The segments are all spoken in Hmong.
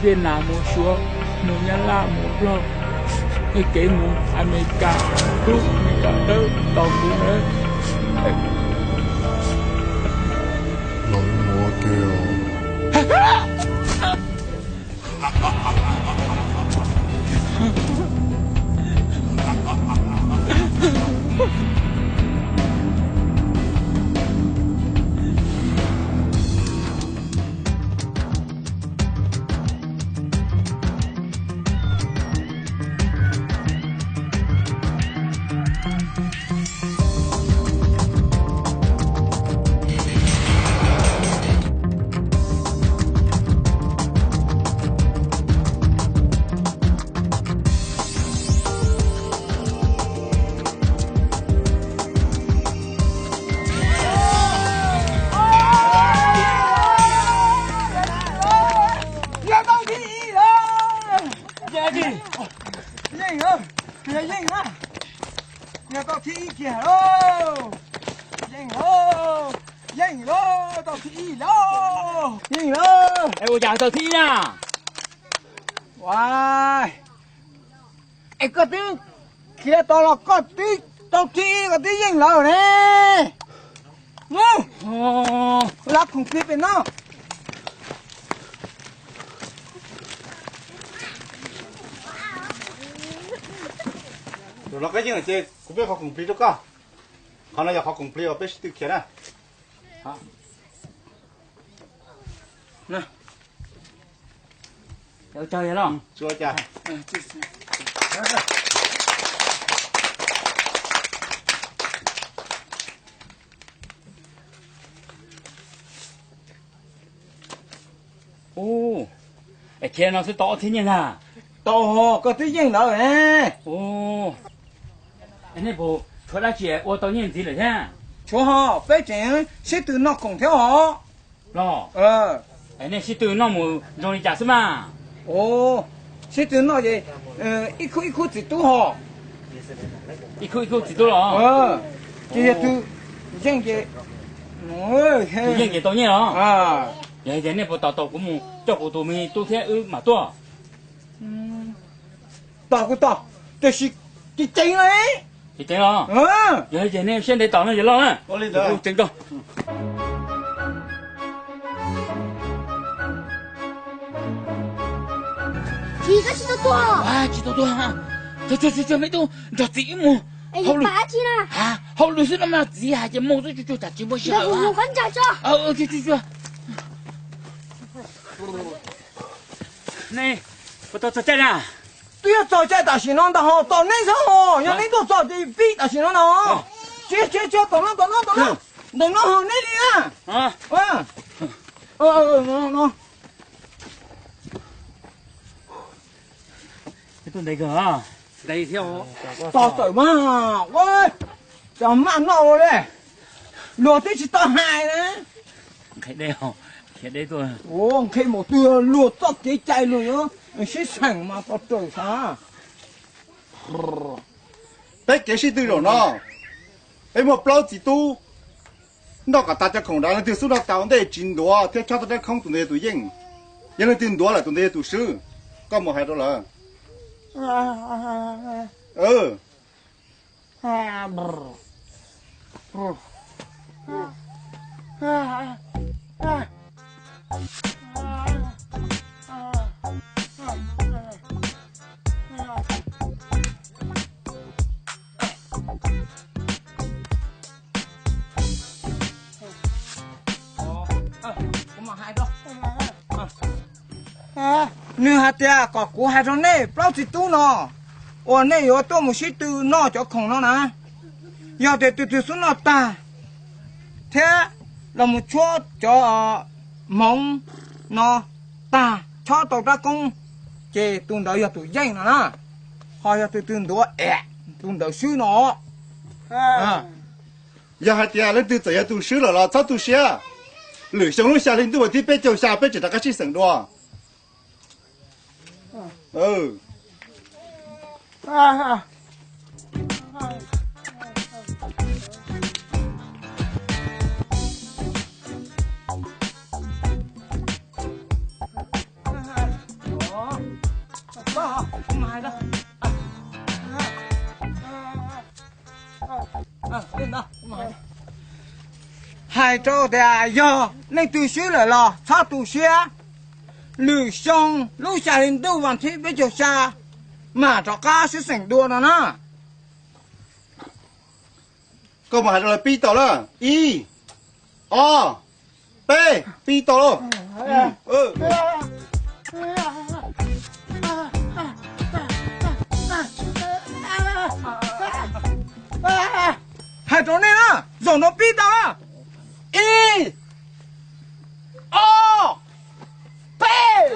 Viaj Nam mus Suav, mus Nyab Laj mus Nplog, tej kev mus Amelikas dub, Amelikas dawb tos kuv nawb. Los mus ua ke os. Yog tau thib ib lawm. Yeej, yog yeej na, yog tau thib ib kiag lauj. Yeej lauj, yeej lauj, tau thib ib lauj, yeej lauj. Es ua cas tau thib ib na? Ua, es koj twb khiav tau los koj twb tau thib ib, koj twb yeej lawm ne. Lab khoom plig pem no. Zaum no koj yeej lawm ces kuv muab qhov khoom plig rau koj. Qhov no yog qhov khoom plig uas peb sib tw khiav na. Ub, es khiav no xwb tau ob txhiab nyiaj ntag. Tau, koj twb yeej lawm ne. Ub, nej puas tshuav dab tsi ua tau nyiaj ntxiv lawm thiab? Tshuav ho, peb tseem sib tw noj khoom thiab os. Los, nej sib tw noj mus zoo li cas xwb mas? Sib tw noj ces ib khub ib khub txiv tub ho. Ib khub ib khub txiv tub los? Ces yog tus yeej ces, tus yeej ces tau nyiaj los? Yog hais tias nej puas tos tau kuv mus coj kuv tus me tub thiab wb mam tuaj? Tos kuv tos, tiam sis ceev ceev los. Ceev ceev los? Yog li ces nej siab ntev tos no ces loj na. Kuv tseev tso. Tsis, koj tsis tau tuag. Tsis tau tuag. Tsuag tsuag tsuag, me tub, nrog txiv wb mus. Hauj lwm xwb no mas txiv hais tias mus xwb, tsuag tsuag, tsam tsis muaj sij hawm. Nej puas tau txog caij na? Twb yuav txog caij tam sim no ntag ho, tos neb xwb ho, yog neb tuaj txog ces pib tam sim no ntag. Tsis, tsis, tsis, tom no, tom no, tom no, tom no ho neb li na. Tos txawm mas, ua cas maj noj ua li, luag twb tsis tau hais na. Nqhis mus twg luag txoj kev cai luag yuav sib xeem mas tau raws xav. Peb kev sib tw zaum no, peb muaj plaub txiv tub noj kom tas cov khoom nrad, leej twg xub noj tas ua ntej tsis ntuav thiab chob tau rab khoob, tus ntawd yog tus yeej. Yog leej twg ntuav lawm tus ntawd yog tus swb. Koj mus hais rau lawv. Nws hais tias kom kuv hais rau nej plaub txiv tub no uas nej yuav tuaj mus sib tw noj cov khoom no na, yog tias tus twg xub noj tag thiab los mus tshuab cov hmoov no tag, chob tau rab koob, ces tus ntawd yog tus yeej no na. Ho yog tus twg ntuav es, tus ntawd swb no. Yog hais tias leej twg txawm yog tus swb lawm los txhob tu siab. Lwm xyoo lub xya hli ntuj vas thib peb caug xya peb tseem rov qab sib xeem dua. Hais rau tias yog leej twg swb lawm los txhob tu siab, lwm xyoo lub xya hli ntuj vas thib peb caug xya mam rov qab swb xeem dua no na. Koj mus hais rau lawv pib tau na. Ib, ob, peb, pib tau lauj. Hais rau nej na, zaum no pib tau na. Ib, ob, peb.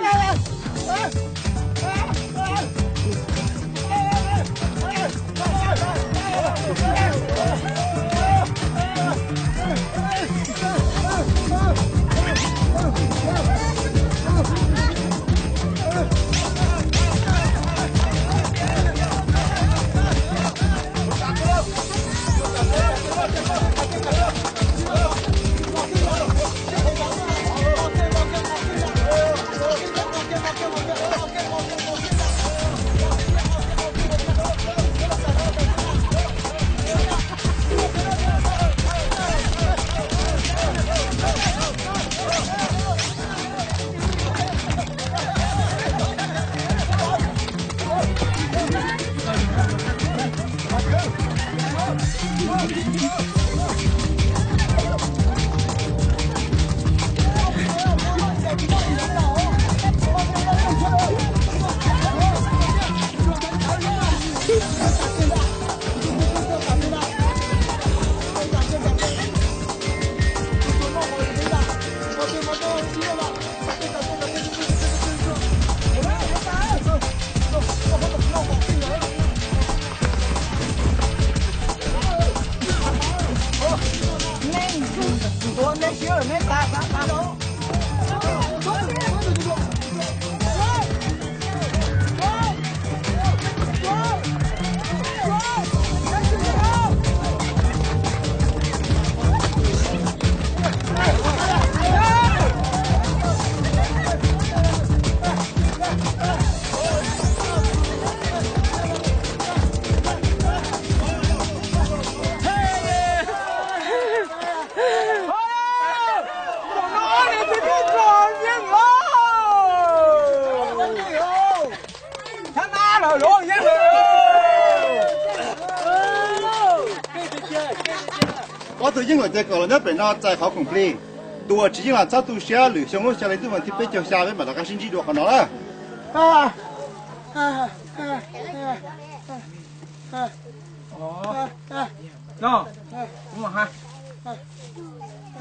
Ob tug yeej lawm ces kom los nyob pem no txais qhov khoom plig. Tus uas tsis yeej los txhob tu siab, lwm xyoo lub xya hli ntuj vas thib peb caug xya peb mam rov qab sib ntsib dua qhov no na.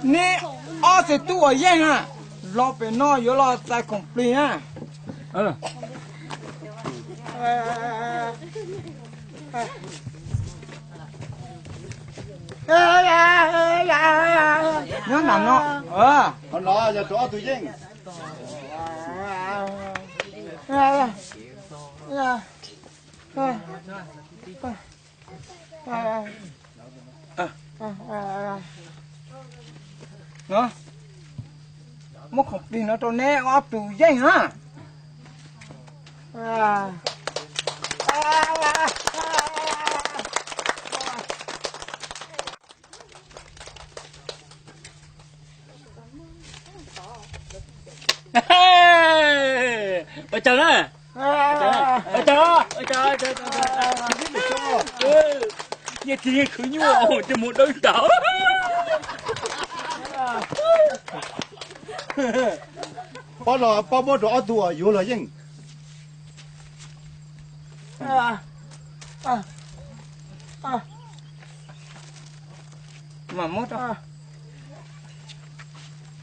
Neb ob txiv tub uas yeej na, los pem no yuav los txais khoom plig na. Nyob nram no. Qhov no yog rau ob tug yeej. Muab khoom plig no rau neb ob tug yeej na. Ua tsaug na. Ua tsaug, ua tsaug, ua tsaug. Nyiaj txiag yeej khwv nyuaj, ntsej muag dawb ntaug. Pob no pob muab rau ob tug uas yuav luag yeej.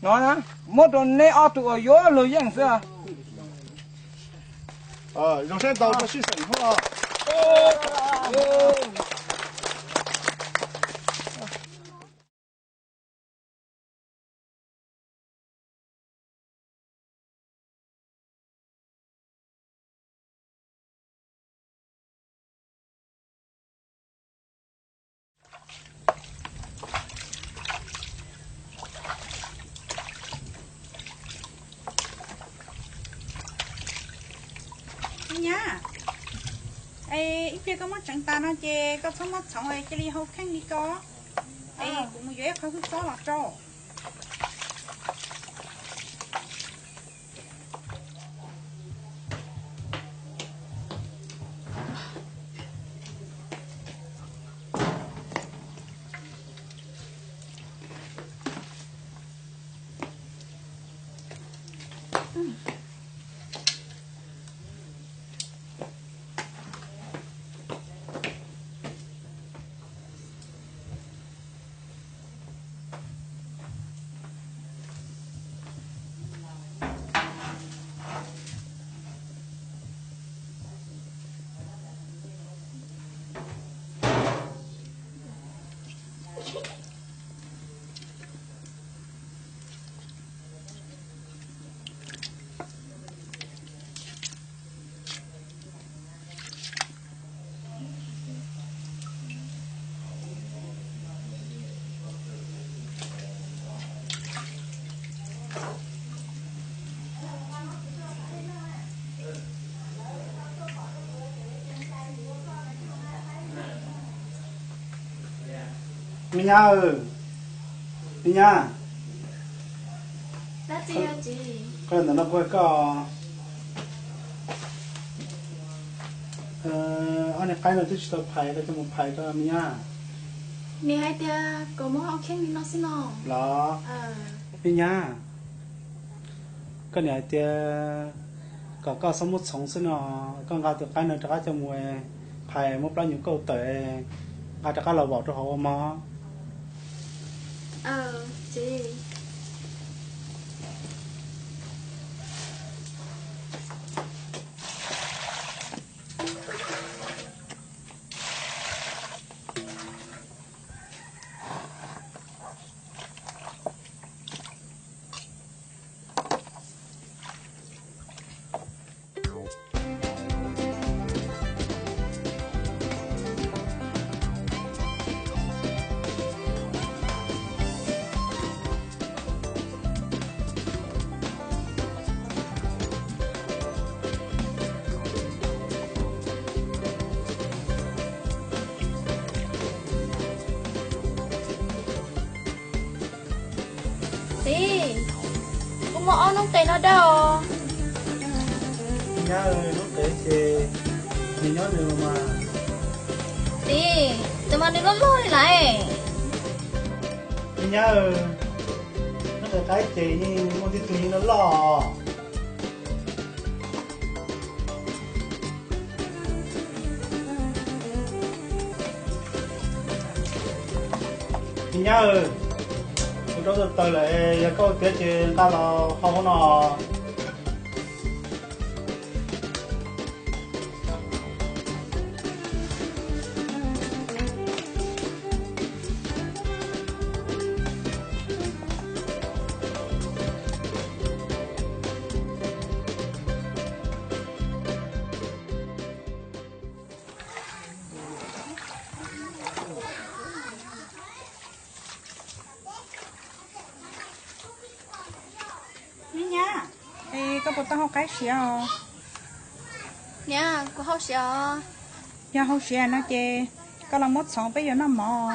No, muab rau neb ob tug uas yuav luag yeej xwb. Zoo siab ntau rau sij hawm hnub no. Nyab, Ib pliag koj muab tseev tas no ces koj txhob muab txhoov, cia li hau kheej li ko. Es kuv mus yuav ib qho hwj txob los rau. Me nyab, me nyab, qhov ntawm no kuv hais koj, ob niag qaib no twb tsis tau phais, koj coj mus phais koj me nyab. Nws hais tias kom muab hau kheej li no xwb no los? Me nyab, koj niam hais tias kom koj txhob muab txhoov xwb no, koj nqa tus qaib no rov qab coj mus phais, muab plaub nyuag kauj tawm, nqa rov qab los vaum rau hauv ua mov. Txiv, kuv muab ob noob qes no dawb os. Nyab, noob qes ces nws nyob nws los mas. Txiv, tus mas nws loj loj li lawm. Me nyab, noob qes qaib ces yeej muaj tej tug yeej loj loj. Me nyab, kuv rau tawg tawg lawm, yog koj ua tiav ces nqa los hau hauv no. Niam, es koj puas tau hau qaib siav os? Niam, kuv hau siav os. Yog hau siav no ces koj los muab txhoov peb yuav noj mov.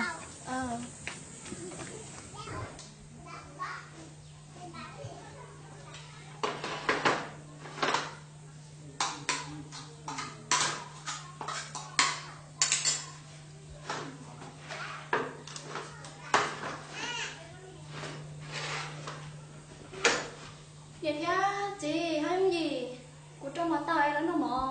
Niam thiab txiv, hab yooj yim, kuv rau mov tau es los noj mov.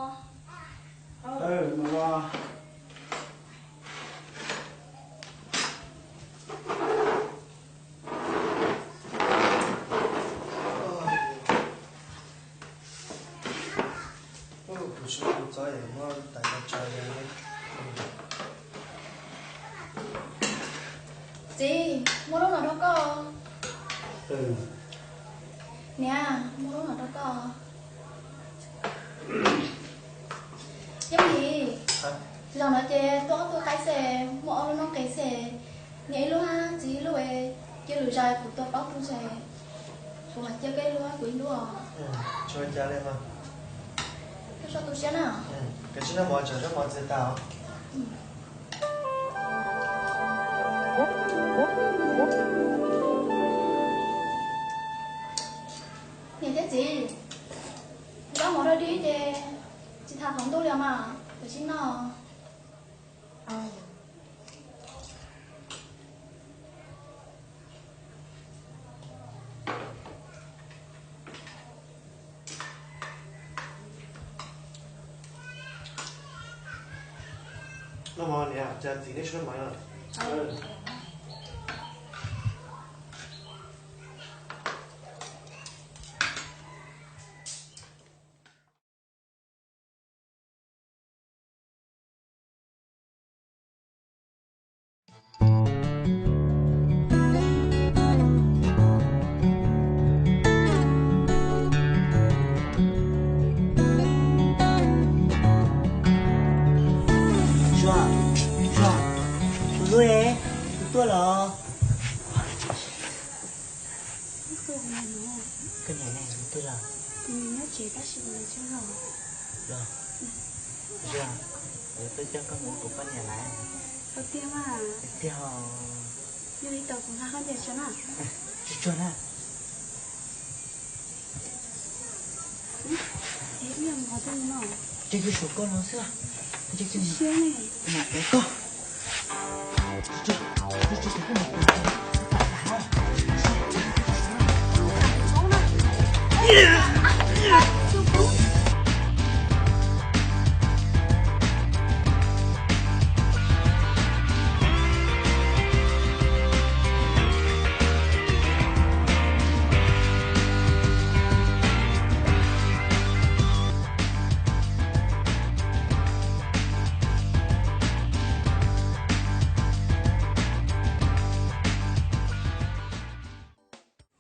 Txiv, muab lub no rau koj. Niam, muab lub no rau koj. Yooj yim, zaum no ces tuaj ob tug qaib xwb, muaj ob lub noob qes xwb, niam ib lub hab txiv ib lub, cia lwm zaus kuv tua plaub tug xwb, kuv mam cia koj ib lub kuv ib lub os. Soj tu siab na. Koj tsis noj mov tsam zaub mov txias tas. Niam thiab txiv, zaub mov dog dig ces tsis tham qhov ntuj li mas, koj tsis noj. Tus hlub, tus tuaj los? Koj niam ne, tuaj los? Los, tuaj coj koj mus ua kuv poj niam lawm. Tiag, tiag. Tsuag tsuag na. Ces kuv sum koj los xwb. Koj.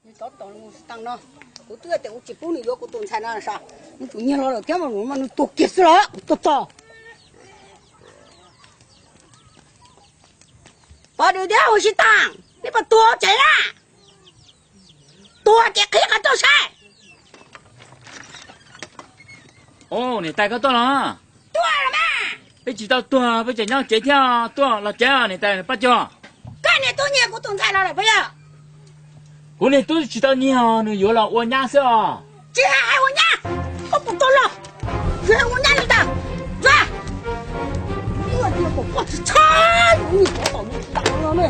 Nws tov tos mus tag no, kuv twb tias kuv tsis pub nws yuav kuv tus ntxhais no sav, nws tsum nyiag los lawm thiab mas nws tuag kiag xwb los kuv tuag txog. Pov Dwm thiab Huv Xis Taas, nej puas tuag tsev na? Tuag ces qhib qhov rooj saib. Niam tais koj tuaj los? Tuaj los mas. Peb tsis tau tuag, peb tseem nyob tsev thiab, tuaj los tsev niam tais Paj Cog. Koj niag tub nyiag kuv tus ntxhais los lawm puas yog? Kuv niag tub tsis tau nyiag, nws yuav los ua nyab xwb os. Tsis hais ua nyab, koj puas tau los? Tsis hais ua nyab li ntag. Ua tias kom koj tsis txhob yuav niag tsov tom yus tsis tau no ne.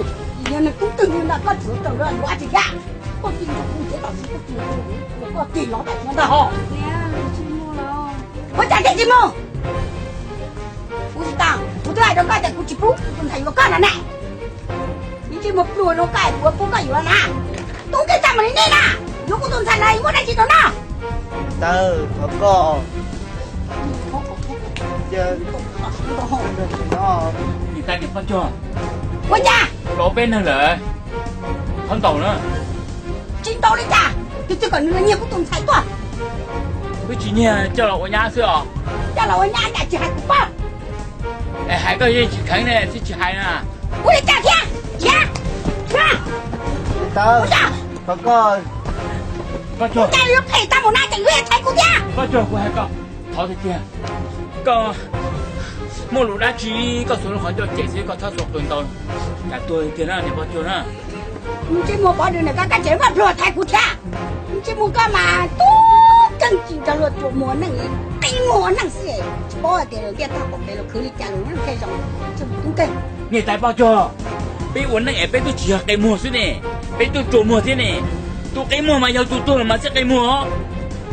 Yog niag tub twg li ntag koj tsis tau yuav tsis thiab. Koj tig nrog kuv cev tom tsis koj tig los tam no ntag ho. Ua cas thiaj tsis mus? Kuv tsis tau, kuv twb hais rau koj tias kuv tsis pub kuv tus ntxhais yuav koj no ne. Nws tsis mus pluag rau koj, kuv pub koj yuav na. Tub twg txaj muag li nej na, yuav kuv tus ntxhais los muaj dab tsi rau noj? Tawv, thov koj. Niam tais niam Paj Cog, ua cas los peb neeg lawm, thov ntaus na. Tsis ntaus li cas, tus twg kom nws los nyiag kuv tus ntxhais tuaj? Peb tsis nyiag, coj los ua nyab xwb os. Coj los ua nyab cas tsis hais kuv paub? Es hais koj yeej tsis kheev ne, tsis tsis hais na. Ua li cas thiab? Niam tais, thov koj. Ua cas yuav phem tag npaum na, ces yuav thaiv kuv thiab. Paj Cog, kuv hais koj, thov tiag tiag, koj muaj lus dab tsi koj xuas lub qhov ncauj cem xwb, koj txhob xuas qw ntau, cas tuag tiag na niam Paj Cog na. Ntsej muag Pov Dwm na, koj kav tsij vaj pluag thaiv kuv thiab. Ntsej muag koj mas tub nkeeg tsis nrog luag tsuas muag neej, qi muag neej xwb, tsis paub hais tias ntiaj teb qaum kev los khwv li cas los nyob thiaj zoo, ntsej muag tub nkeeg. Niam tais Paj Cog, peb ua neej es peb twb tsis yog qi muag xwb ne, peb twb tsuas muag thiab ne. Tus qi muag mas yog tus tuag lawm mas thiaj qi muag os.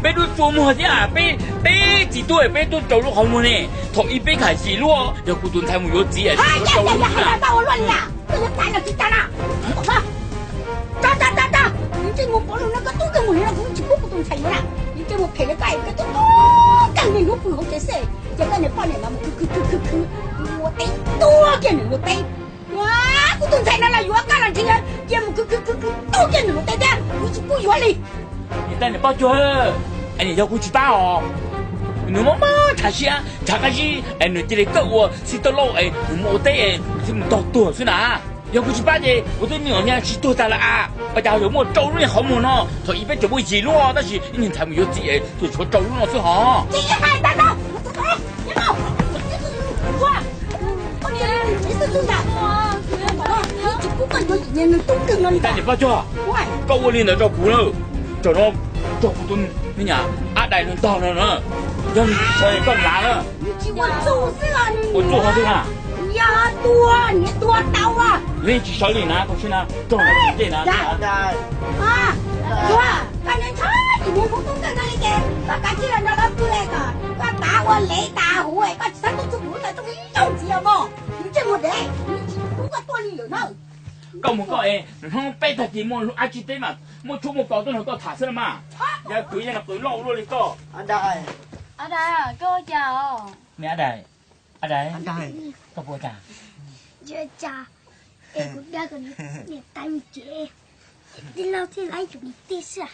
Peb twb tsuas muag thiab, peb, peb txiv tub peb twb rau lub qhov muag ne. Thaum ub peb kham yim luaj, yog kuv tus ntxhais mus yuav txiv es tau lub na. Ntsej muag Pov Dwm na, koj tub nkeeg mus li no kuv tsis pub kuv tus ntxhais yuav na. Ntsej muag phem li koj, koj tub tub nkeeg niaj hnub pw hauv tsev xwb, ces koj niam poj niam mas mus khwv khwv khwv khwv khwv, ua teb tuag kiag nws luag teb. Kuv tus ntxhais no los yuav koj los ntshe cia mus khwv khwv khwv khwv tuag kiag nws luag teb thiab, kuv tsis pub yuav li. Niam tais niam Paj Cog, es niam yog kuv tsis pab os. Nws mob mob ntshav siab ntshav qab zib es nws cia li kawg ua txij tauj laub es nws mus ua teb es nws thiaj mus tog tuag xwb na. Yog kuv tsis pab ces kuv twb me nyuam niag tsis tuag tag lawm a. Ua cas yuav muaj rau lub niag qhov muag no, thaum ub peb tseem muaj yim lub tab sis niag ntxhais mus yuav txiv es tsuas tshuav rau lub no xwb hos. Tsis hais tag nrho, Tab sis Paj Tsog, koj ua li ntawd rau kuv na, tsam no raug kuv tus me nyuam Ab Dais nws ntog no na, yog nws tsis sawv koj lav na. Ua txuj ho twg na. Yog tua, niam tua tau. Yeej tsis sawv li na, tus tsis na raug ntawm ntej na. Koj niag ntshaw, tsis muaj hmoob tub kawg no li ces koj kav tsij los nrog lawv pw es kom koj tav ua lev tas huv es koj tsis txhob tuaj txug kuv lawm, txhob mus ntxias mog, kuv ntsej muag dev, kuv tsis pub koj tuaj li lawm na. Koj mus koj es, hnub peb tag kis muaj lub ab tsi teb mas muaj tshuaj muaj paus tuaj nrog koj tham xwb na mas. Yog kwv yeej qw loj ua luaj li koj. Ab Dais, koj ua cas os? Me Ab Dais, Ab Dais, koj puas ua cas? Kuv dag kom niam tais mus tsev, tij laug thiaj li yuav niam tij xwb.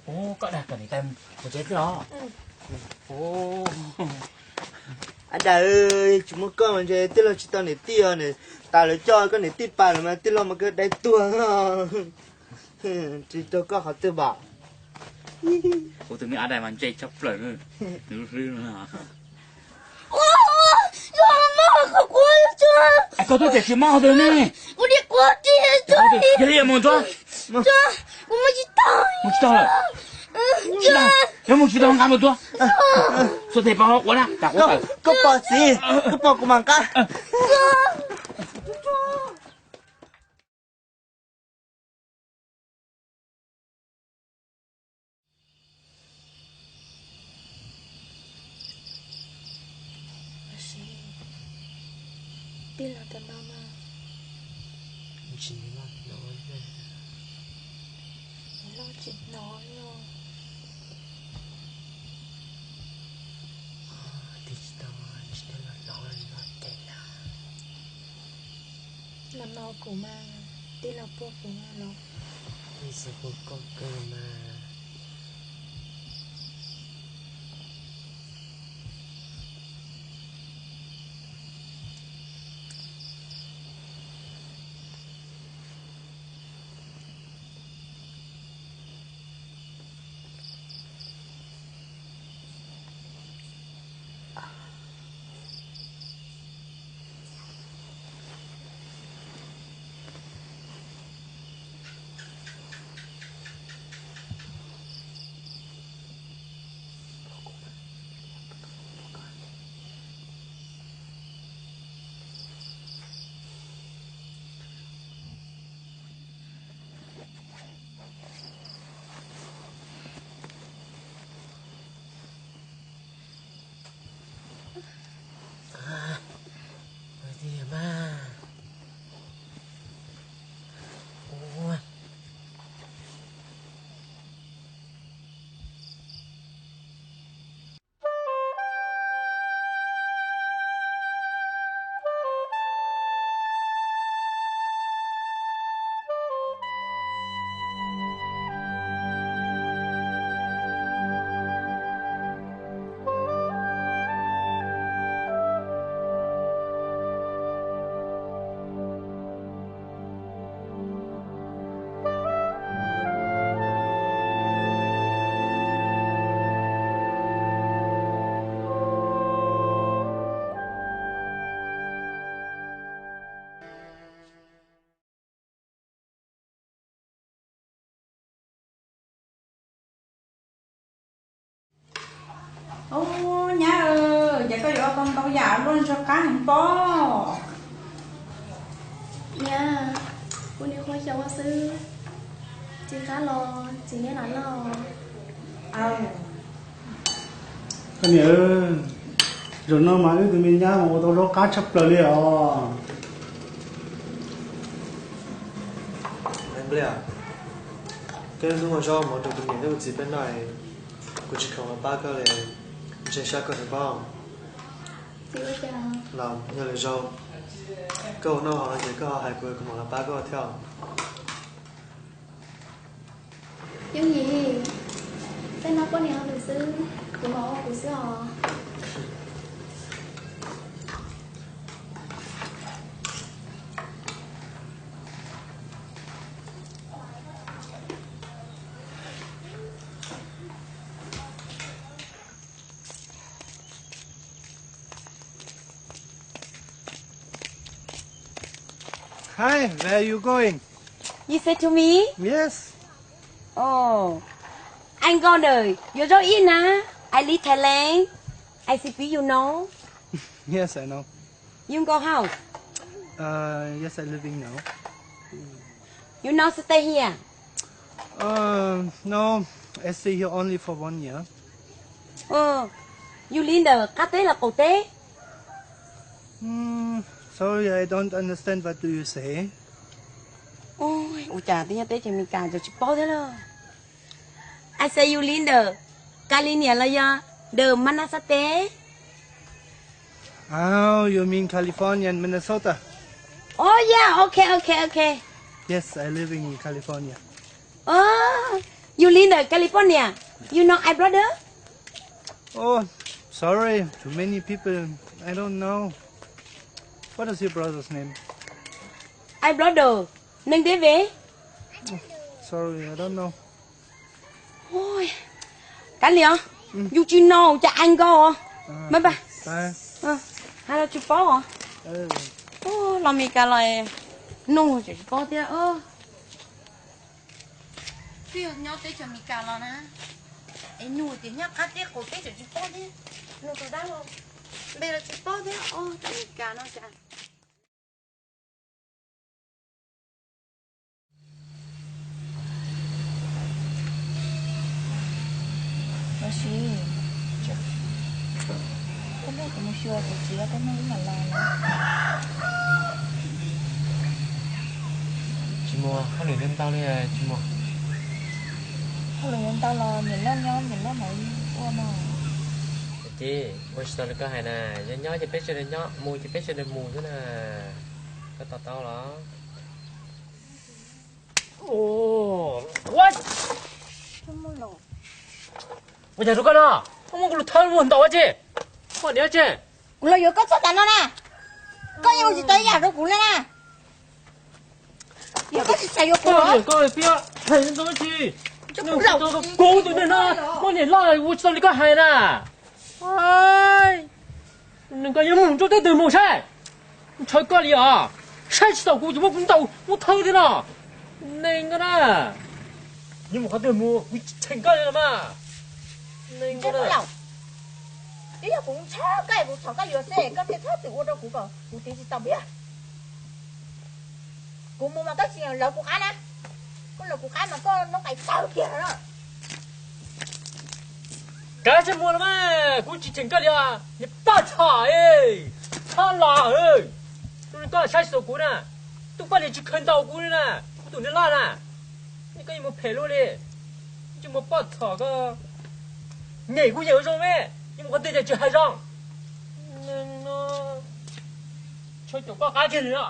Ub, koj dag kom niam tais mus tsev xwb los? Ab Dais, tsis muaj koj mas ntshe tij laug tsis tau niam tij os, niam tais lawv coj koj niam tij pais lawm mas tij laug mas kawg dai tuag. Tsis raug koj qhov twg npam. Kuv tus me Ab Dais mas ntse tshaj plaws, nws hlwb no. Koj tuaj tiam sis mob qhov twg ne? Kuv niam quav ris, yog li mus ntxuav. Mus tsis tau lawm. Yog mus tsis tau nqa mus ntxuav. Xuas tes pab quav na, tas quav tawm. Koj pom txiv, koj pom kuv mam nqa. Tij laug cov no mas tsis hnov, loj tsis hnov li os. Tij tsis tau, tsis tau los hnov li no ces na. Los no kuv mas tij laug puag kuv los. Tij xav puag koj kawg mas. Ub, nyab, ces koj yuav ua tau ntau yam luaj ntsuag qab heev pob. Nyab, kuv niam qhuav xyaum xwb, txiv qab los txiv niam lam noj. Koj niam, zaum no mas wb tus me nyab mas ua tau zaub qab tshaj plaws li os. Npliaj, koj hnub ua zaub mov rau kuv niam thiab kuv txiv peb noj, kuv tsis khoom los pab koj li, ntshe sab koj heev pob. Los yog lwm zaug koj ua noj hauv no ces koj ho hais kuv, kuv mam los pab koj thiab. Yooj yim, peb noj poj niam hauj lwm xwb, kuv mam ua kuv xwb os. Hi, where are you going? You say to me? Yes. Oh, I'm going to your job in na. I live Thailand. I see you know. Yes, I know. You go house? Uh, yes, I living now. You not stay here? Uh, no, I stay here only for one year. Oh, you live ntawm qab teb los qaum teb? Hmm, sorry, I don't understand what do you say. Ua cas twb nyob teb chaws Amelikas ces tsis paub thiab lauj. I say you live ntawm California los yog ntawm Minnesota? Oh, you mean California and Minnesota? Oh yeah, okay, okay, okay. Yes, I living in California. Oh, you live ntawm California? You know I brother? Oh, sorry, too many people. I don't know. What is your brother's name? I brother, name David. Sorry, I don't know. Oi, kav liam, yus tsis no cas ai nkaus. Bye bye. Hais los tsis paub os. Los Meskas los nug tseem tsis paub thiab. Twb yog nyob teb chaws Meskas los na, es nug tias nyob qab teb qaum teb tseem tsis paub thiab. Nug tus dab laug npe los tsis paub thiab. Os, teb chaws Meskas no cas. Los sis, koj hnub kuv mus xyuas kuv txiv, koj hnub wb mam los na. Tsis muaj hauj lwm ntau li, tsis muaj. Hauj lwm ntau los niam loj nyob niam loj mam ua no. Ces ua tsis tau li koj hais na, yog nyob ces peb sawv daws nyob, mus ces peb sawv daws mus xwb na. Koj to taub los? Ua cas rau koj no, koj muab kuv lub thawb muag ntaus ua tsi? Koj niam tsi? Kuv los yuav koj txog tas no na, koj yeej ua tsis tau ib yam rau kuv li na. Yog koj tsis xav yuav kuv los koj piav hais ntau tsi? Kuv tus neeg no muaj niam loj ua tsis tau li koj hais na. Nws koj yuav mus rau teb twg mus saib? Ntshaw koj li os, saib tsis taus kuv ces muab kuv ntaus muab thawb thiab no. Neeg koj na, yuav mus qhov twg mus, kuv tsis cheem koj li los mas. Neeg koj na. Twb yog kuv ntshaw koj, kuv txhom koj yuav xwb koj thiaj txhob txwm ua rau kuv kom kuv tiv tsis tau piav. Kuv mus mas koj tsis lawv kuv qab na, koj lawv kuv qab mas koj noob qais tawg kiag no. Kav tsij mus los mas, kuv tsis cheem koj li os, niag poj txhom, txhob los. Koj saib tsis taus kuv na, tus poj niam tsis khaws ntaus kuv li na, kuv tus niag loj na, koj yeej mus phem luaj li, tsis muaj poj txhom koj. Nyem kuv nyem ua zoo me, yeej mus qhov twg ces tsis hais zoo. Neeg no, tshuav caum koj qab kiag li no.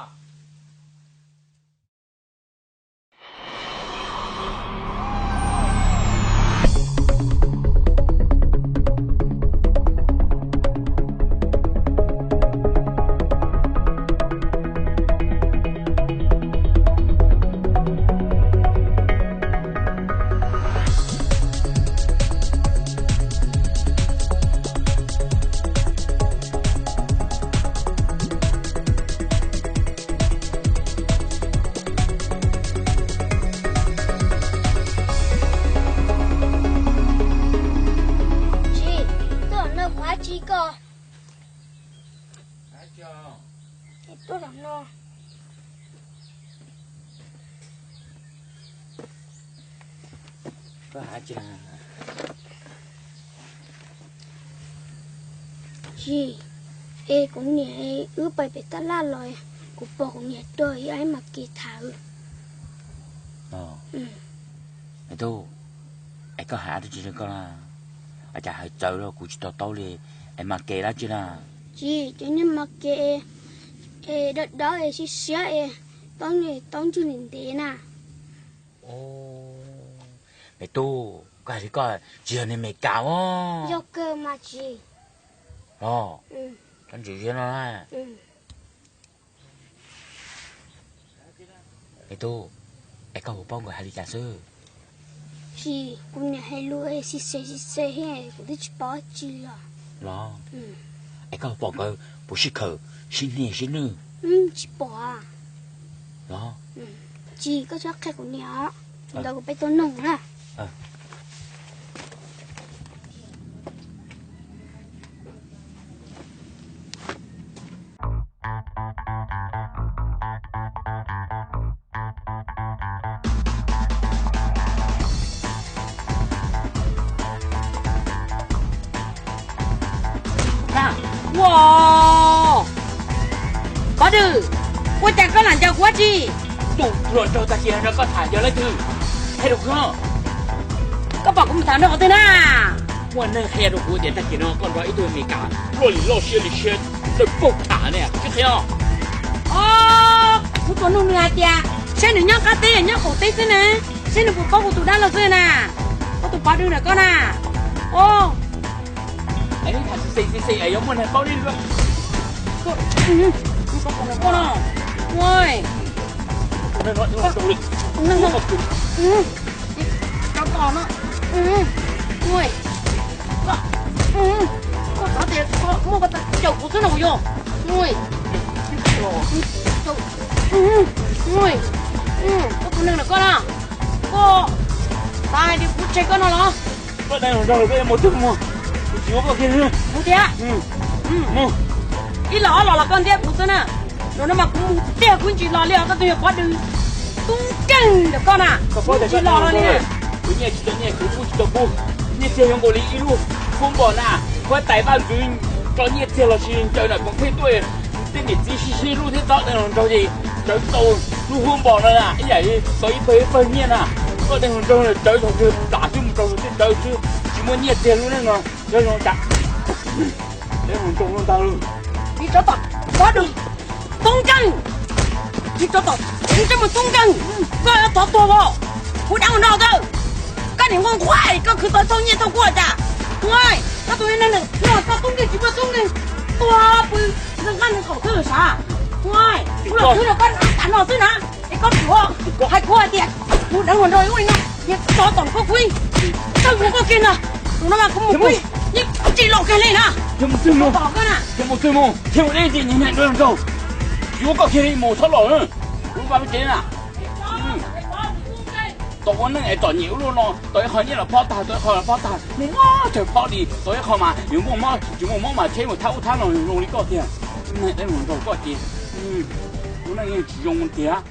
Tsis, tuaj no kuv hais tsis koj. Tuaj no. Koj hais tsis? Tsis, es kuv niam wb pais pem tab laj los, kuv pom kuv niam tuaj ib mas kev tham. Me tub, es koj hais dab tsi rau koj na? Ua cas hais txawv los kuv tsis to taub li, es mas kev dab tsi na? Tsis, cov niag mas kev es dawb dawb es siab siab es taub ntswg ntev ntev na. Me tub, koj hais li koj tsis yog niag Meskas os. Yog kawg mas tsis. Los, koj ntxim siab no na. Me tub, es koj puas paub nkawd hais li cas xwb? Tsis, kuv niam hais lus xis xes xis xes thiab kuv twb tsis paub dab tsi li os. Los, es koj pom nkawd puas sib khawm sib hnia sib nwj? Tsis pom. Tsis, koj tsis qhia kuv niam, ntawd kuv peb tuaj nug na. Ua, Pov Dwm, ua cas koj lam ncaws kuv dab tsi? Tus hluas nraug tag kis no koj tham yog leej twg? Qhia rau kuv. Koj pom kuv mus tham nrog qhov twg na? Muaj neeg qhia rau kuv tias tag kis no koj nrog ib tug Amelikas luaj li loj siab li siab, lawv paug tham ne, koj qhia. Os, kuv tsuas nug nws hais tias seb nws nyob qab teb nyob qaum teb xwb na, seb nws puas paub kuv tus dab laug xwb na. Koj tus Pov Dwm ntawm koj na. Os, es neb tham xis xis xis xis es yuav muaj neeg paub li luaj. Koj, koj no, ua, neeg no, neeg no, koj no, ua, koj, koj xav tias koj muaj koj tes caum kuv xwb no yog, ua, koj tus neeg ntawm koj na, koj xav hais tias kuv tseg koj no los? Koj deev hluas nraug lawm koj yuav mus twg mus? Kuv tsis yuav koj kiag li. Mus tiag. Mus. Ib los ob los los koj ntiab kuv xwb na. Zaum no mas kuv mus tiag kuv tsis los li os, koj tus yawg Pov Dwm tub nkeeg ntawm koj na. Kuv tsis los los li na. Kuv nyiaj tsis tau nyiaj, kuv kub tsis tau kub, nyiaj txiag yuav nkaus li ib lub huab npos na. Huab tais vaj ntxwv tso nyiaj txiag los sis ncaws nam koom thej tuaj, tej niam txiv sib sib hlub thiab txhob deev hluas nraug ces tsawv tau lub huab npos no na, ib yam li tau ib pawg ib pawg nyiaj na. Koj deev hluas nraug tsawv thaum twg plam xwb mus rau tej tsawv xwb, tsis muaj nyiaj txiag lub neej no. Cov zoo cas deev hluas nraug no ntag. Tsis, tsov tom Pov Dwm tub nkeeg, tsis, tsov tom tub nkeeg, tub nkeeg, koj yuav thov tuag os. Kuv dab hluas nraug tawb, koj niam nquag nquag koj khwv tau thauj nyiaj thauj kub cas? Koj tus neeg no koj tub nkeeg tsis muaj tub nkeeg, tuag pw nqaj nqaum xwb sav. Kuv los khwv rau koj tas no xwb na. Es koj tsuav hais kuv hais tias kuv dab hluas nraug ua li no, niag tsov tom koj kuv, tawg mus koj kiag ntag. Tus no mas kuv mus kuv yeej tsis los kiag li na. Mus twg mus? Mus twg mus? Thiaj mus deb ces niag dab hluas nraug, yuav koj kiag li mus txhob los. Kuv npaj lub cev na. Tau ua neej es txom nyem ua luaj no, tau ib qho nyiaj los phob tag, tau ib qho los phob tag, mus mob tsawg phob li, tau ib qho mas yuav muaj mob tsis muaj mob mas tsheb mus thab ub thab no zoo li koj tiag. Niag dab hluas nraug koj ces ua neej yeej tsis zoo tiag,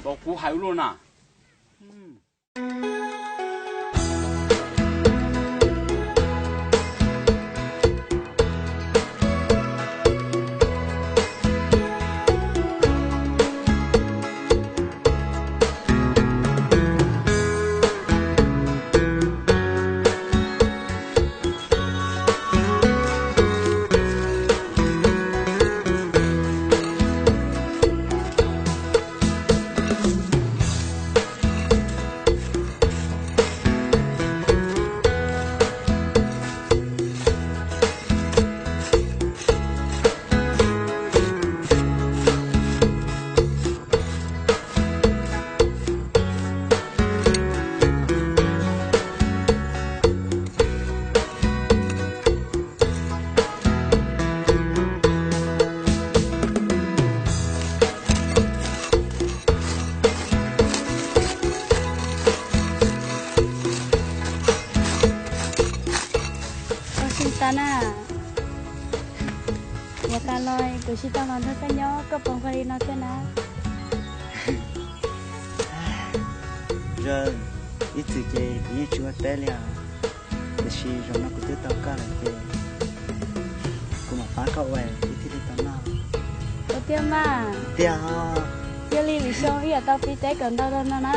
tau kuv hais ua luaj na. Koj tsis tas na, yav tas los kuv tsis tau los nrog koj nyob koj poob qhov li no thiab na. Ib txwm ces kuv yeej tsis ua teb li os, tiam sis zaum no kuv twb tau koj lawm ces kuv mam pab koj ua wb thiaj li tau noj. Ua tiag mas. Tiag. Cia li lwm xyoo wb yuav tau pib teb kom ntau no na.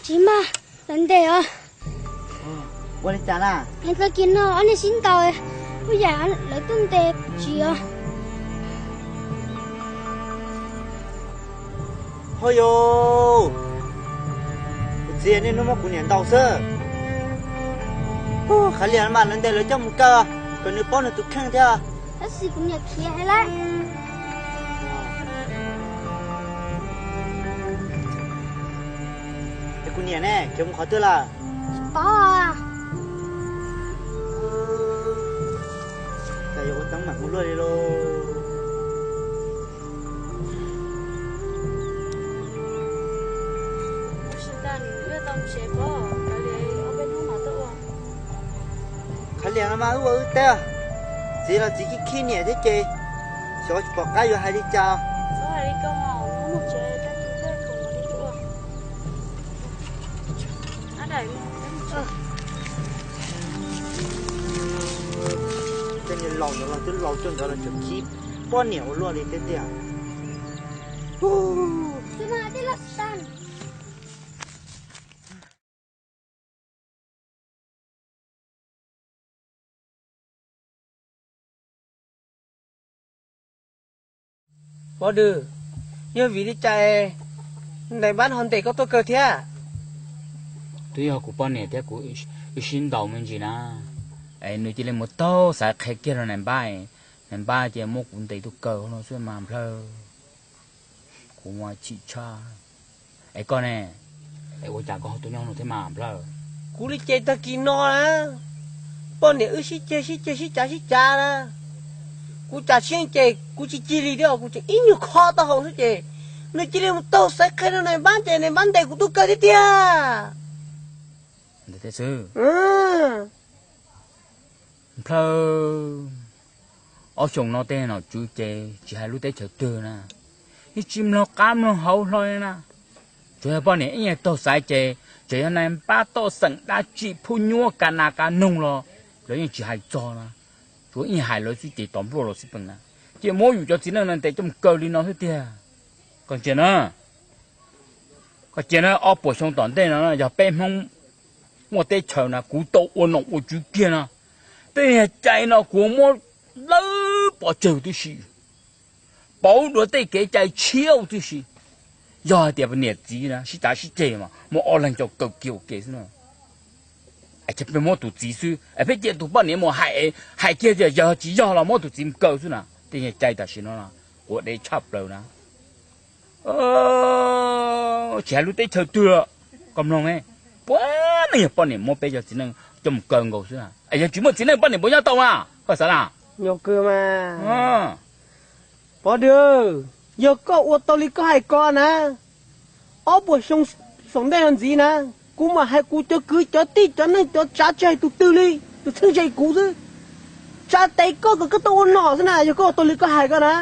Tsis mas, lawv ntes os. Ua li cas na? Tag kis no ob niag sib ntaus, ua yam lawv tuaj ntes tsis os. Ho yus, kuv Txiv, niaj hnub muab kuv niam ntaus xwb. Ub, Qhav Lias mas lawv ntes lawv coj mus kaw, kom nws paub nws tus kheej thiab. Tab sis kuv niam khiav hais lawm. Es kuv niam ne, khiav mus qhov twg lawm? Tsis paub. Cas yuav ua teeb meem ua luaj li lauj. Qhav Lias no mas wb ua wb teb, txiv los txiv khib khib niam thiab ces xyov tsis pom qab yuav hais li cas. Tej niag laus ntawd los twb laus coj ntawd los tseem khib poj niam ua luaj li thiab tiag. Pov Dwm, yog vim li cas Nais Npab ho ntes koj tuaj kaw thiab? Twb yog kuv poj niam thiab kuv wb sib ntaus me ntsis na, es nws cia li mus taug xaiv qhia kiag rau Nais Npab, Nais Npab cia muab kuv ntes tuaj kaw no xwb mas nplawg. Kuv mas chim tshaj. Es koj ne, es ua cas koj ho tuaj nyob no thiab mas nplawg? Kuv li ces tag kis no na, poj niam wb sib ceg sib ceg sib cav sib cav na, kuv cas siab ces kuv tsis cig li thiab, kuv tseem ib nyuag kho taub hau xwb ces nws cia li mus taug xaiv qhia rau Nais Npab ces Nais Npab ntes kuv tuaj kaw thiab tiag. Nplawg, ob xyoos no tej nom tswv ces tsis hais lub teb chaws twg na, yeej tsis mloog qab mloog hauv hlo li na. Tsuas yog poj niam ib nyuag taug xaiv ces tseem yog Nais Npab toj xeem dab tsi phub nyuab ka nas ka noog los lawv yeej tsis hais txog na. Tsuas ib hais lawv xwb ces tos npluaj los xwb peem na, ces muab yus cov txiv neej no ntes coj mus kaw li no xwb tiag. Koj ntsia na, koj cia na, ob puas xyoo tom ntej no yog peb Hmoob muaj teb chaws na kuv tau ua nom ua tswv kiag no, tej niag cai no kuv muab lawb pov tseg tib si, pauv dua tej kev cai tshiab tib si. Yog hais tias niam txiv na sib cav sib ceg mas muab ob leeg coj kaw kiag ua ke xwb na. Es peb muab tus txiv xwb es peb cia tus poj niam mus hais, hais kiag tias yog tsis yog los muab tus txiv mus kaw xwb na. Tej niag cai tam sim no quav dev tshaj plaws na. Tsis hais lub teb chaws twg, koj mloog, puav leej yog poj niam muab peb cov txiv neej coj mus kaw nkaus xwb na. Es yog tsis muaj txiv neej poj niam puas nyob tau na, koj xav na? Yog kawg mas. Pov Dwm, yog koj ua tau li koj hais ko na, ob puas xyoo saum ntej no ntxiv na, kuv mam hais kuv cov kwv cov tij cov neej cov tsav tsis hais tus twg li, tus txheeb ze kuv xwb, tsa tes koj kom koj tau ua nom xwb na, yog koj ua tau li koj hais ko na.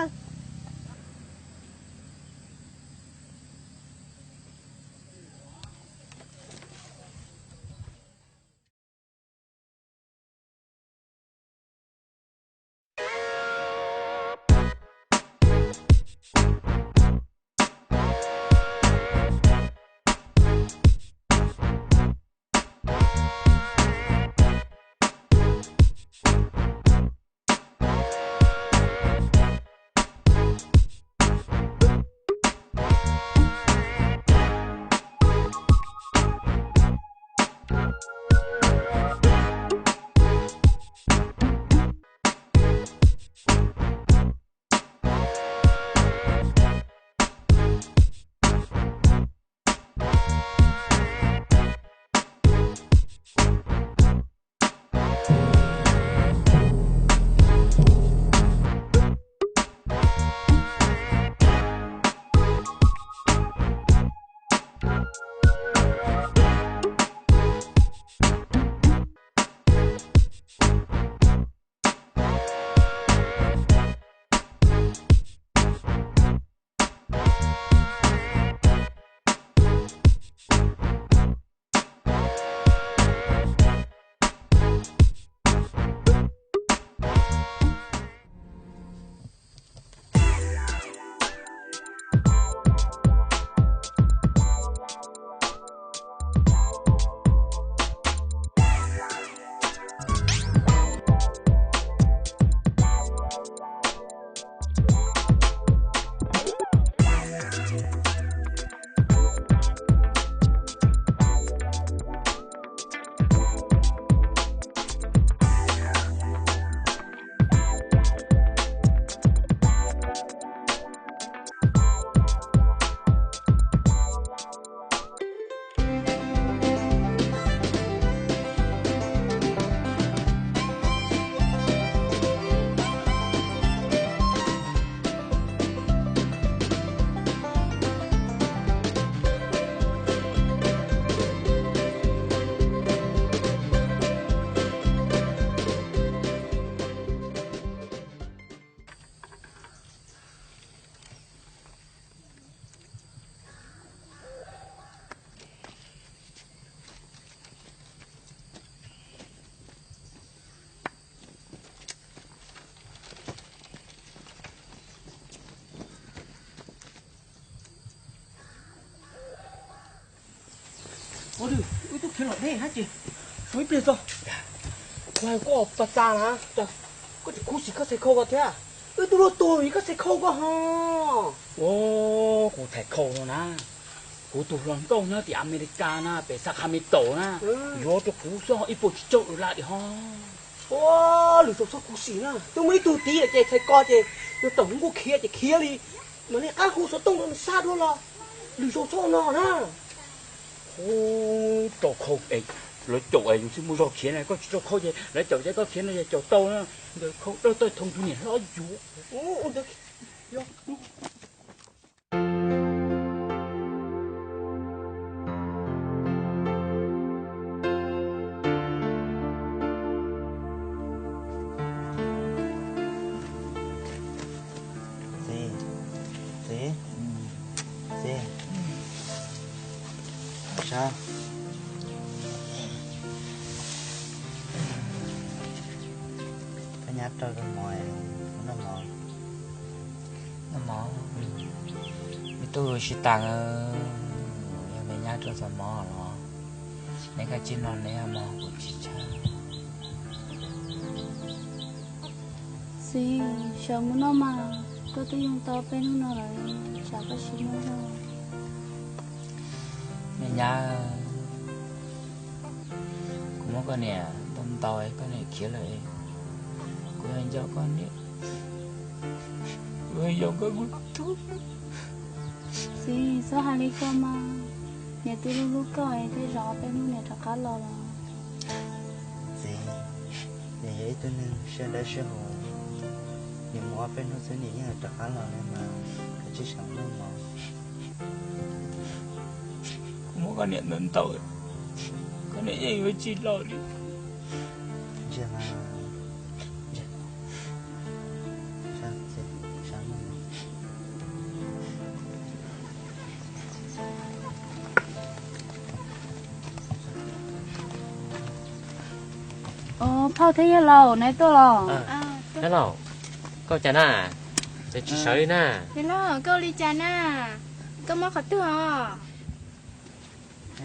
Dej hab ces suav ib pliag tso. Koj pas tas na, koj tseem khuv xim koj txhais khau ko thiab. Wb twb luag tuag vim koj txhais khau ko ho. Ua, kuv txhais khau no na, kuv tus hluas nkauj nyob tim Amelikas na, pem Sacramento na, yuav rau kuv xwb ib puas tsib caug dollar dim ho. Ua, lwm zaus txhob khuv xim na, twb muaj ib tug tid lawm ces txhais ko ces yog tawm hauv nkuaj khiav ces khiav li. Mam li qab hu xov tooj rau nws xa dua los lwm zaus txhob no na. Ub, rau khau es lawv caum es yus thiaj muaj zog khiav na, koj tsis rau khau ces lawv caum ces koj khiav no ces caum tau na. Ntawd khau dawb tawj thoo tus niam hlob yuav. Txiv, txiv, txiv, saib, koj nyab rau koj mov, noj mov. Noj mov, me tub sib tas, yog me nyab rau txog mov los neb kav tsij noj neb mov, kuv tsis tshab. Txiv, sawv mus noj mas, koj twb yoo tau peb hnub no lawm, tsam koj tsis noj. Me nyab, kuv muab koj niam ntaus ntaus, koj niam khiav lawm, kuv yuav nco koj niam, kuv yuav yoo koj tus tub. Txiv, txhob hais li ko mas, niam twb hlub hlub koj, tej zaum peb hnub niam rov qab los los. Txiv, niam yog ib tug neeg siab dawb siab huv, niam mus ob peb hnub xwb niam yeej rov qab los li mas, koj tsis txhob noj mov. Kuv muab koj niam ntaus ntaus, koj niam yeej yuav tsis los li. Ntsia mas, ntsia, sab, sab noj mov. Phauj thiab yawg laus, neb tuaj los? Yawg laus, koj ua cas na? Cas tsis sawv li na? Yawg laus, koj ua li cas na? Koj mob qhov twg os?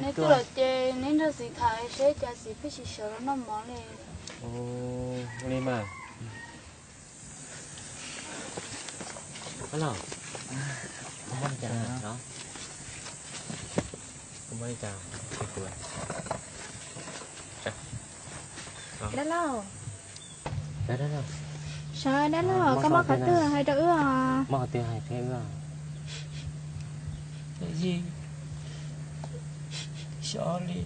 Neb tuaj lawm ces neb nrog txiv tham seb cas txiv pheej tsis sawv los noj mov li. Ua li mas. Yawg laus, koj mob li cas no? Koj mob li cas? Dab laug, sawv dab laug, koj mob qhov twg hais rau wb os. Mob qhov twg hais rau wb os. Xyov li,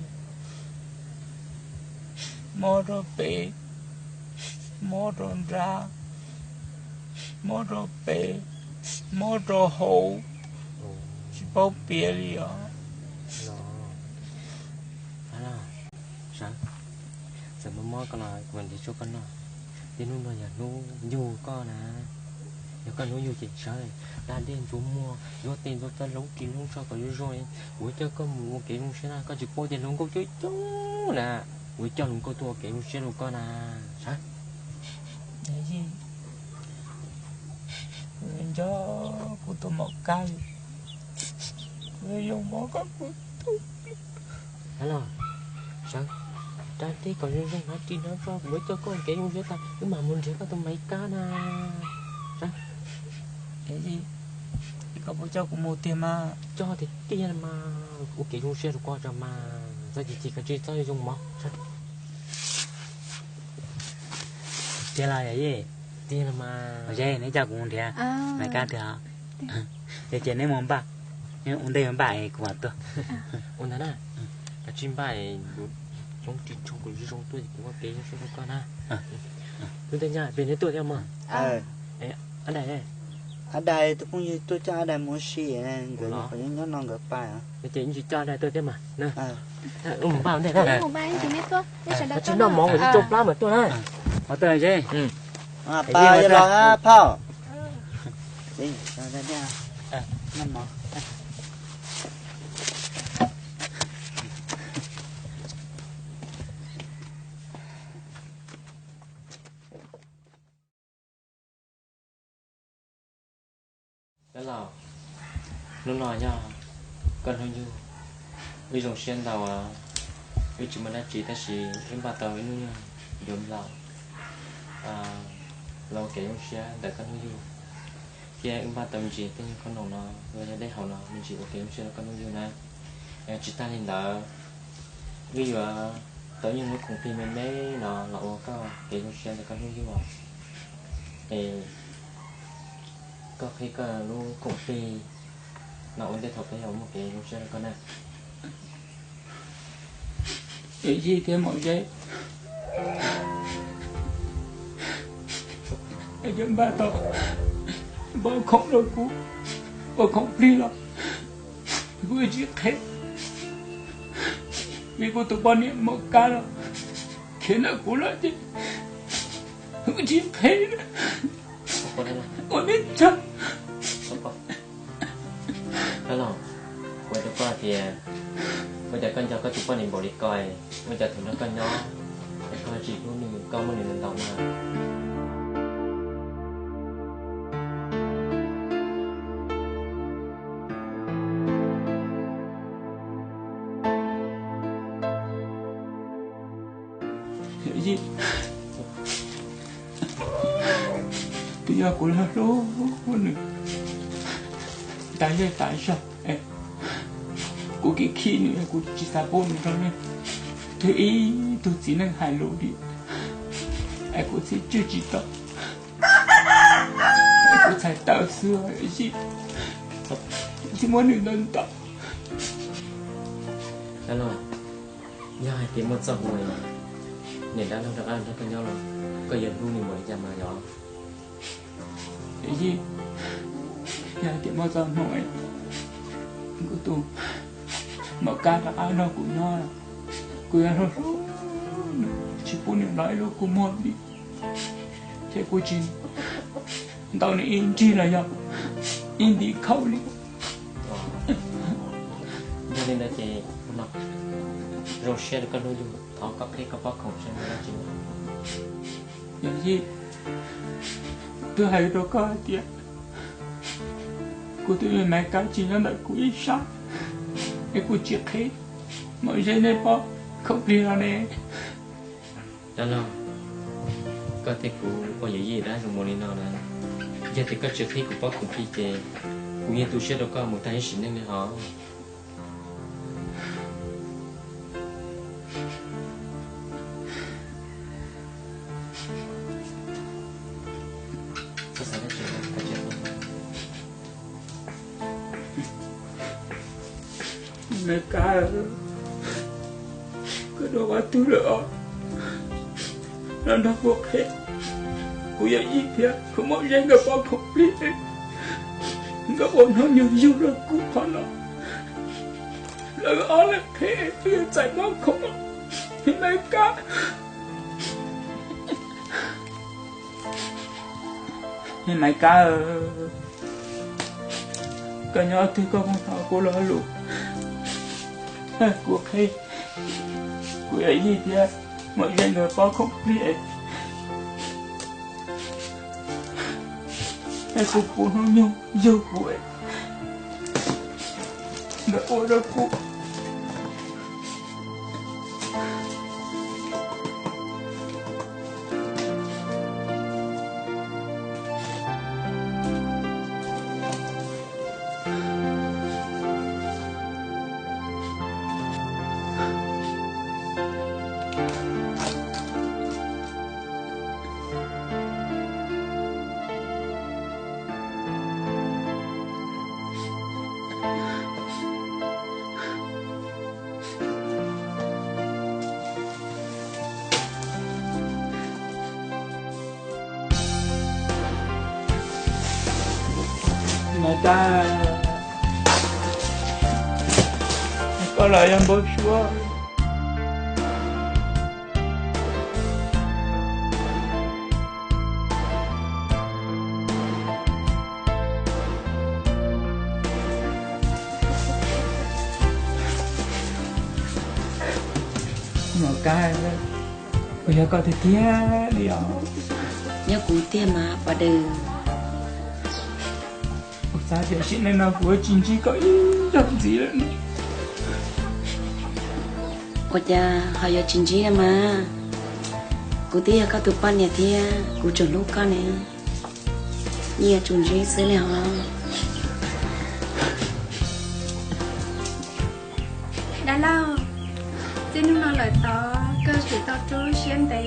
mob rau pem, mob rau nrad, mob rau pem, mob rau hauv, tsis paub piav li os. Txawm mob mob koj los kuv mam nrhiav tshuaj koj noj. Tej hnub no yog hnub yug koj na. Yog koj hnub yug ces sawv da dej ntxuav muag, ntxuav tes ntxuav taw, hloov ris hloov tsho kom zoo zoo. Kuv coj koj mus ua kev zoo siab na, koj tsis paub tias hluas nkauj coob coob na. Kuv coj hluas nkauj tuaj ua kev zoo siab rau koj na. Sawv. Nco kuv tus maum kab, kuv yuav mob koj kuv tus. Los, sawv, da dej kom zoo zoo, hloov ris hloov tsho, kuv coj koj ua kev zoo siab tas wb mam mus nrhiav koj tus maum kab na. Sawv. Koj puas coj kuv mus tiag mas? Coj tiag tiag mas, ua kev zoo siab rau koj tso mas, txhob chim chim, koj tsis txhob zoo mov. Tiag los yom? Tiag los mas. Neb coj kuv mus nrhiav maum kab tiag os. Ces ces neb mus npaj, neb ua ntej npaj es kuv mam tuaj. Ua ntag na, koj tsis npaj, hloov ris tsho kom zoo zoo tuaj es kuv ua kev zoo siab rau koj na. Tus ntawd nyob pem neb tuaj thiab mas. Ab Dais, ab Dais tus phooj ywg tuaj coj ab Dais mus ua si, nkawd nyuam qhuav nyob nyob no nkawd pais. Ces tsis coj ab Dais tuaj thiab mas. Mus npaj ua ntej na. Tsis noj mov, ib tsau plab mas tuaj na. Pab, yog los phauj. Noj mov. Dab laug, hnub no yog koj hnub yug, wb zoo siab ntau os. Wb tsis muaj dab tsi tab sis wb npaj tau ib lub nyuag yuav nplaum los ua kev zoo siab ntawm koj hnub yug, thiab wb npaj tau me ntsis tej nyuag khoom no los yog dej haus no me ntsis ua kev zoo siab rau koj hnub yug na. Tsis tag li ntawd, wb yuav tau ib nyuag lub khoom plig me me no los ua koj kev zoo siab ntawm koj hnub yug os. Es koj qhib koj lub khoom plig no ua ntej thaum peb yuav muaj kev zoo siab rau koj na. Yij thiab Maum Zeb, es cov npaj tau pob khoom rau kuv ua khoom plig los kuv tsis qhib, vim kuv tus poj niam Maum Kab los khiav ntawm kuv lawm ces kuv tsis qhib. Ua nej tsaug. Kuv hais rau koj tias, ua cas koj nco koj tus poj niam npaum li ko, ua cas thaum nrog koj nyob es koj tsis hlub nws, koj muaj nws ntau ntau na. Yij, twb yog kuv hlub hlub nws tas zej tas zog, kuv khib khib nws, kuv tsis xav pub nws rau leej twg ib tug txiv neej hais lus li, es kuv txiv tswj tsis tau, es kuv txhais tawm xwb Yij, tsis muab nws ntau ntau. Dab laug, yog hais tias muaj txoj hmoo niam dab laug rov qab nrog koj nyob los koj yuav hlub nws npaum li cas mas yog? Yij, yog hais tias muaj txoj hmoo kuv tus Maum Kab rov qab nrog kuv nyob, kuv yuav hlub hlub nws, tsis pub nws los ib lub kua muag li, thiab kuv tsis ntaus nws ib nrig los yog ib ntim khaub li. Yog li ntawd ces zoo siab rau koj hnub yug, thov koj qhib koj pob khoom saib muaj dab tsi. Yog Yij, twb hais rau koj hais tias kuv tus me Maiv Kab tsis nyob ntawm kuv ib sab, es kuv tsis qhib Maum Zeb nej pob khoom plig no ne. Dab laug, koj thiab kuv ua yawm yij dab zoo mus li no na, yog tias koj tsis qhib kuv pob khoom plig ces kuv yeej tu siab rau koj mus tag ib sim neej li hos. Maiv Kab, koj dua qhov twg lawm os? Los nrog kuv qhia kuv yawm yij thiab kuv Maum Zeb nkawd pob khoom plig, nkawd ua hnub nyoog yug rau kuv qhov no. Lawv ob leeg qhia kuv yuav txais pob khoom, Maiv Kab. Maiv Kab, koj nyob twg koj kuj thov kuv lo lus, kuv qhia kuv yawm yij thiab Maum Zeb nkawd pob khoom plig, es kuv pub hnub nyoog yug kuv, nkawd ua rau kuv. Maiv Kab, koj los yog npau suav. Maiv Kab, puas yog koj tiag tiag li os? Yog kuv tiag mas Pov Dwm. Kuv xav tias sim neej no kuv yuav tsis ntsib koj ib zaug ntxiv lawm. Ua cas ho yuav tsis ntsib na mas? Kuv twb yog koj tus poj niam thiab kuv tseem hlub koj ne, yeej yuav tsum ntsib xwb li hos. Dab laug, txij hnub no lawm tod koj tsum tau rub siab ntev,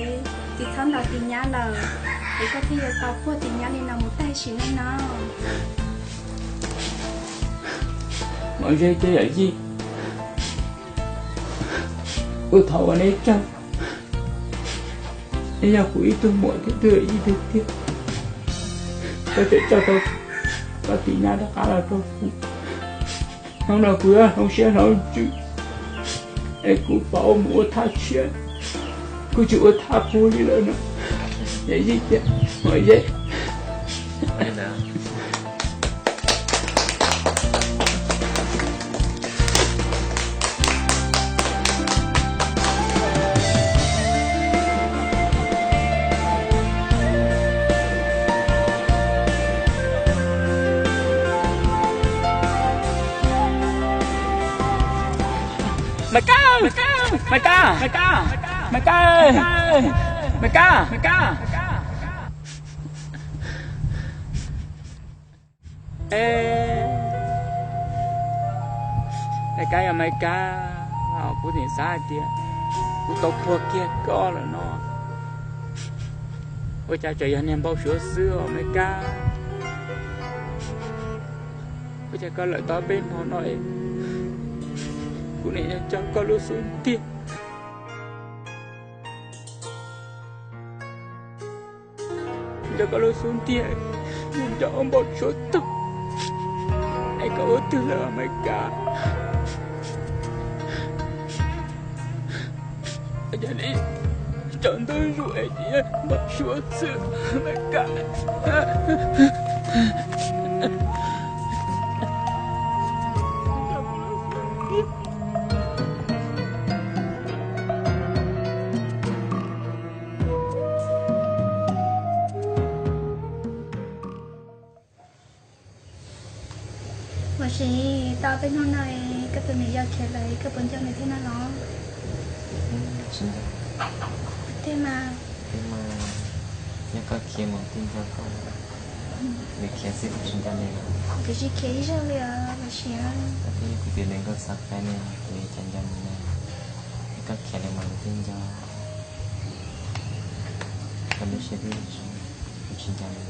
tsis txhob ntaus tis nyab lawm, es koj thiaj yuav tau puag tis nyab li no mus tag sim neej no. Mam ze ces yawm yij, kuv thov ua neb tsaug, neb yog kuv ib tug muam thiab ib tug yawm yij tiag tiag, koj tseem coj tau koj tis nyab rov qab los rau kuv. Hnub no kuv yuav hloov siab hloov ntsws, es kuv pauv mus ua thaj tshiab, kuv tsis ua thaj qub li lawm no. Yawm yij tiag, mam ze. Maiv Kab, Maiv Kab, Maiv Kab, Maiv Kab, Maiv Kab, Maiv Kab. Maiv Kab, yog Maiv Kab, kuv tseem xav hais tias kuv tau puag kiag koj lawm no, ua cas tseem yog niag npau suav xwb os Maiv Kab. Ua cas koj lawm tau peb hmo no es kuv nim nco koj lub xub ntiag, nco koj lub xub ntiag, nco npau suav tag, es koj ua twg lawm Maiv Kab? Yog li tsaus ntuj zus es npau suav xwb Maiv Kab. Ua si, tau peb hnub no koj tus niam yau khiav lawm, koj puas nco nws thiab na los? Tsis nco. Tiag mas. Tiag mas, yog koj khiav mas twb nco koj, nws khiav xwb kuv tsis nco nws. Kuv tsis khiav ib zaug li os Vam Siav. Koj twb yog kuv tus hluas nkauj xav qab ne, kuv yuav cas nco nws na. Yog koj khiav lawm mas kuv twb nco. Koj lub siab twb zoo, kuv tsis nco nws.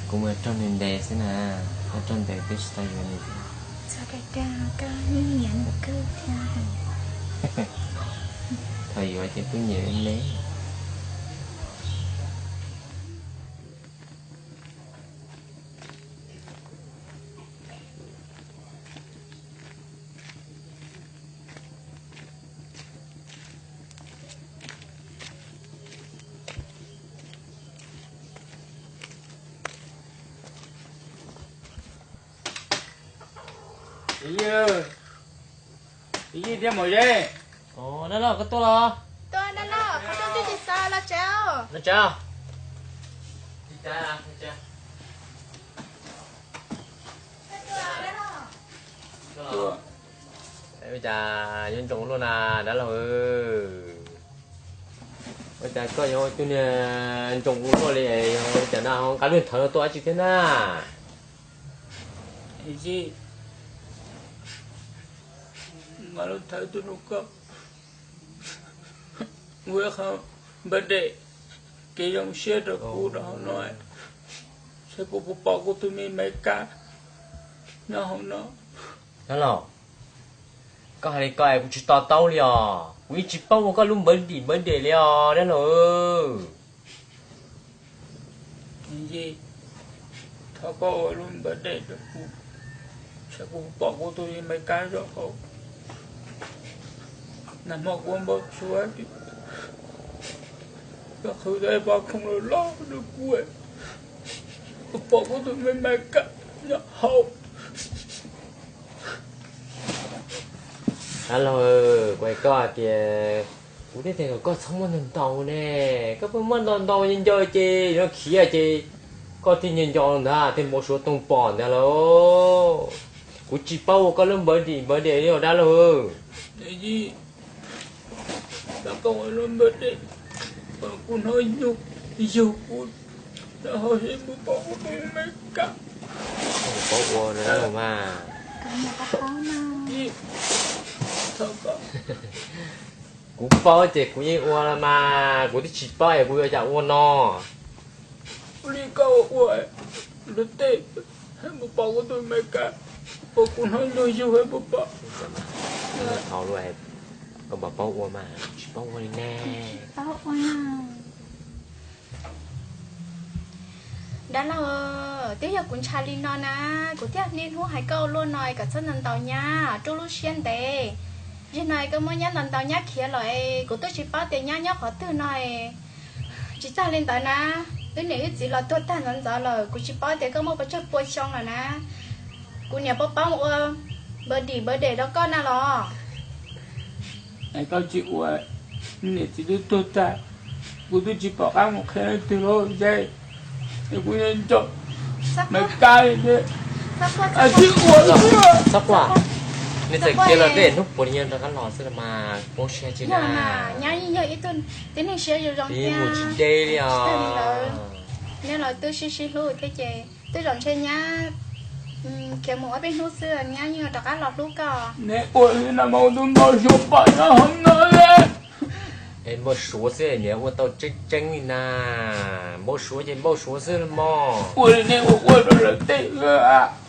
Kuv mus raug nws ntes xwb na, yog raug ntes twb tsis tau yuav nws thiab. Txhob kag kag, koj yeej nyiam nws kawg thiab. Thaum yuav ces kuj nyiam me me. Yij, Yij thiab Maum Zeb. Dab laug, koj tuaj los? Tuaj dab laug, qhov rooj twb tsis xav los tsev. Los tsev. Ua cas yuav ntsoov luaj na dab laug? Ua cas koj yuav ua tus niag ntsoov luaj li, ua cas na ho nqa lub thawv no tuaj dab tsi thiab na? Yij, nqa lub thawv tuaj rau koj ua ib qho birthday kev zoo siab rau kuv rau hauv no, seb kuv puas pom kuv tus me Maiv Kab nyob hauv no. Dab laug, koj hais li ko es kuv tsis to taub li os. Kuv yeej tsis paub ua koj lub birthday birthday li os dab laug. Yij, thov koj ua lub birthday rau kuv, seb kuv pom kuv tus me Maiv Kab zaum hauv. Nag hmo kuv npau suav, koj qhwv tau ib pob khoom loj loj rau kuv, kuv pom kuv tus me Maiv Kab nyob hauv. Dab laug, kuv hais koj hais tias, kuv twb hais kom koj txhob muab ntau ntau ne, koj pheej muab ntau ntau nco nco ces yuav khiav ces koj thiaj nco nco ntag, thiaj npau suav toog pom ntag lauj. Kuv tsis paub ua koj lub npawb dim npawb diam li os dab laug. Yog koj ua lub npawb dim, kuv hnov yug kuv rau hauv seb puas pom kuv tus me kab. Paub ua no mas. Kuv paub ces kuv yeej ua los mas, kuv twb tsis paub es kuv yuav cas ua no. Ua li koj ua luag tej, puas pom kuv tus me kab, puas kuv hnov luag yug puas pom. Thaum luag, koj puas paub ua mas, tsis paub ua li ne. Dab laug, twb yog kuv ntshai li no na, kuv thiaj niaj hnub hais koj ua luaj no kom txhob ntaus ntaus nyab, rub lub siab ntev. Zaum no koj muab nyab ntaus ntaus nyab khiav los es kuv twb tsis paub tias nyab nyob qhov twg no. Tsis txog li ntawd na, wb niam wb txiv los tuag tag ntxov ntxov lawm, kuv tsis paub tias koj muaj pes tsawg pua xyoo lawm na. Kuv niam puas paub ua npawb dim npawb dem rau koj na los? Es koj tsis ua, niam txiv twb tuag tag, kuv twb tsis pom qab mus qhia leej twg lawm ces, es kuv yeej nco me kab li thiab. Txhob quaj, nej txawm khiav los tej hnub puas li rov qab los xwb los mas, paub siab tsis na. Nyab yeej yog ib tug tib neeg siab zoo zoo thiab, mus tsis deb li os. Nej los twb sib sib hlub thiab ces twb zaum ntshe nyab khiav mus ob peb hnub xwb nyab yeej rov qab los hlub koj. Nej ua li no mas ua tus npau suav pom nyob hauv no li. Es npau suav xwb niam ua tau tseeb tseeb li na. Npau suav ces npau suav xwb mog. Ua li nej ua ua rau lawv tej.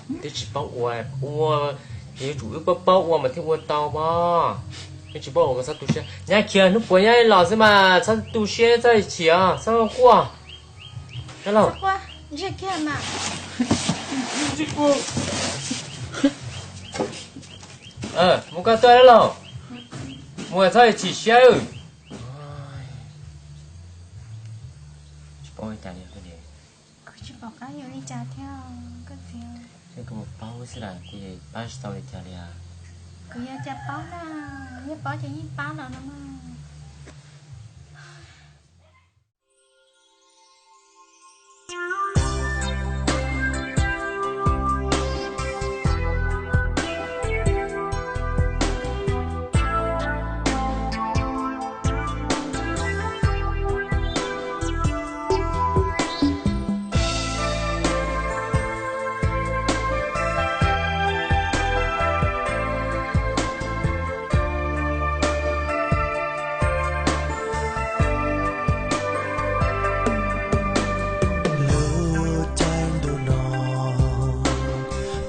Twb tsis paub ua, ua, yuav tsum wb paub paub ua mas thiaj ua tau mog. Twb tsis paub ua koj txhob tu siab. Nyab khiav hnub puas nyab los xwb mas txhob tu siab txhob chim os, txhob quaj. Dab laug, mus koj tuaj dab laug, mus txhob chim siab. Tsis paub li cas li. Kuv tsis pom qab yuav li cas thiab koj txiv. Seb koj puas paub xwb las, kuv yeej pab tsis tau li cas li as. Kuv yuav cas paub na, yeej paub ces yeej pab los no mas. Lub caij ntuj no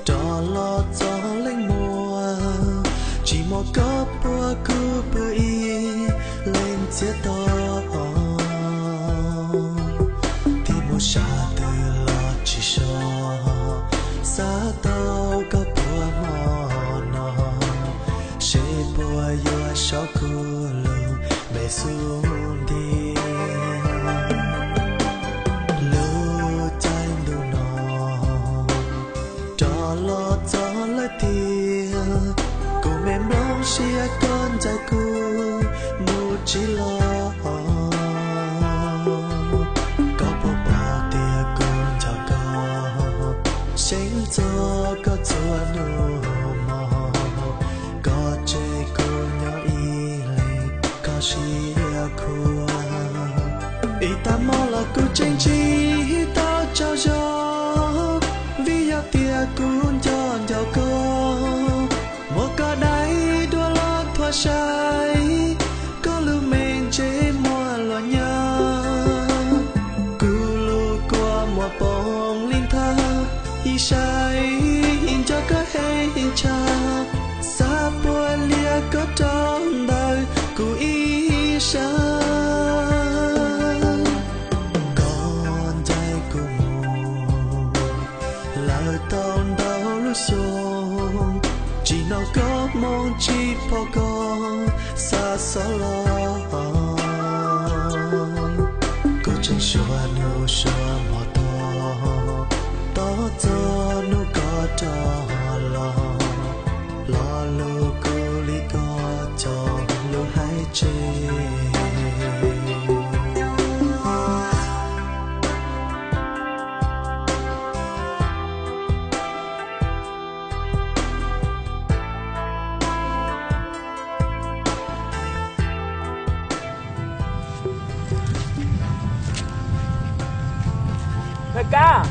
rov los txog leej muam, tsis muaj koj puag kuv pw ib leeg txias to. Thiab mus sab twg los tsis so, xav tau koj puag hmo no, seb puas yuav so kuv lub npe xub ntiag. Lub caij ntuj no rov los txog lawm tiag, kuv me nplooj siab koj ncaim kuv mus tsis los. Koj puas paub tias kuv nco koj, seev txog koj txhua hnub hmo, koj tseg kuv nyob ib leeg koj siab khuav. Ib tag hmo los kuv tseem tsis tau tsaug zog, vim yog tias kuv nco nco koj, muab koj daim duab los thuav sai, koj lub me ntsej muag los nyab, kuv lub kua muag poob li nthawv, ib saib ib nco koj heev tshaj, xav puas lias koj rau ntawm kuv ib sab. Koj ncaim kuv mus lawm tau ntau lub xyoo, tsis hnov koj moo tsis pom koj xa xov los. Kuv tseem suav hnub suav hmo tuag, tos txog hnub koj rov los, lo lus kuv li koj cov lus hais tseg. Maiv Kab,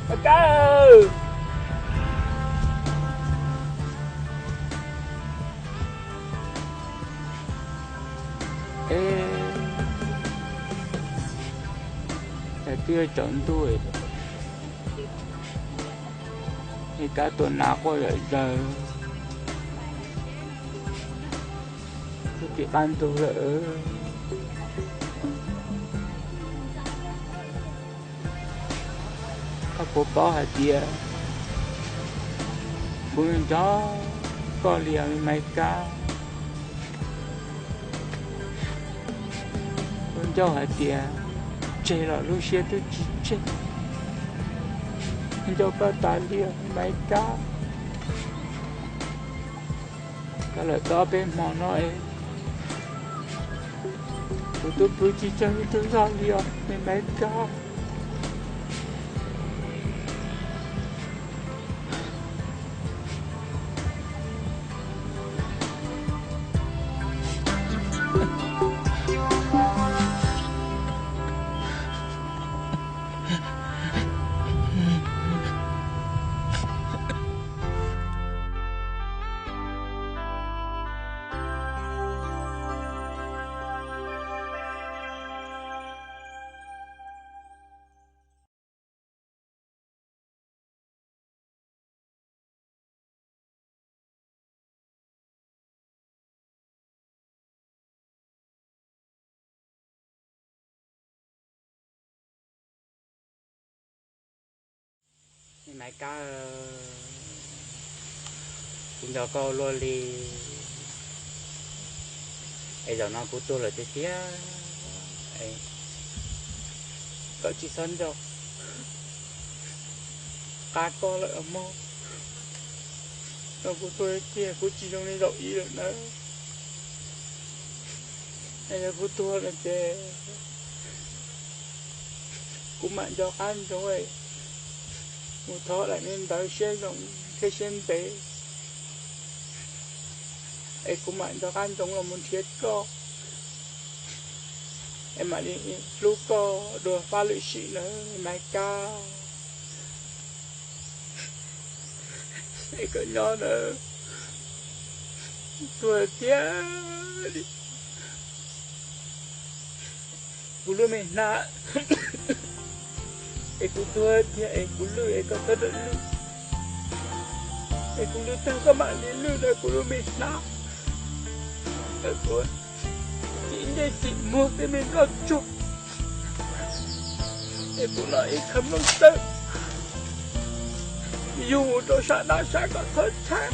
Maiv Kab, es twb tsaus ntuj, Maiv Kab tua nas quaj zom zaws, twb pib qab ntug lawm. Koj puas paub hais tias kuv nco koj li os me Maiv Kab? Kuv nco hais tias tseg los lub siab twb tsis tseg. Nco koj tas li os me Maiv Kab. Kav lawm tau ob peb hmo no es kuv twb pw tsis tsaug ib tug zog li os me Maiv Kab. Me Maiv Kab, kuv nco koj luaj li, es zaum no kuv tuag lawm tiag tiag, koj tsis txhob nco, qab koj lawm mog. No kuv tuag tiag, kuv tsis zoo li zaum ib lawm nawb. Yog kuv tuag lawm ces kuv mam nco qab ntsoov mus thov daim me ntawv siab zoo thiab siab ntev, es kuv mam nco qab ntsoov los mus nrhiav koj, es mam li hlub koj dua fab lwm sim nawb Maiv Kab. Es koj nyob ntawd, tuag tiag li. Kuv lub me hnab, es kuv tuag tiag es kuv lwj es koj txhob rawm lwj, es kuv lwj tag koj mam li lwj ntawm kuv lub me hnab. Kuv txiv ntsej txiv muag tej me nplooj tsuag, es kuv los ib qho nplooj tawb yug mus rau sab dab sab kom txhob tshab.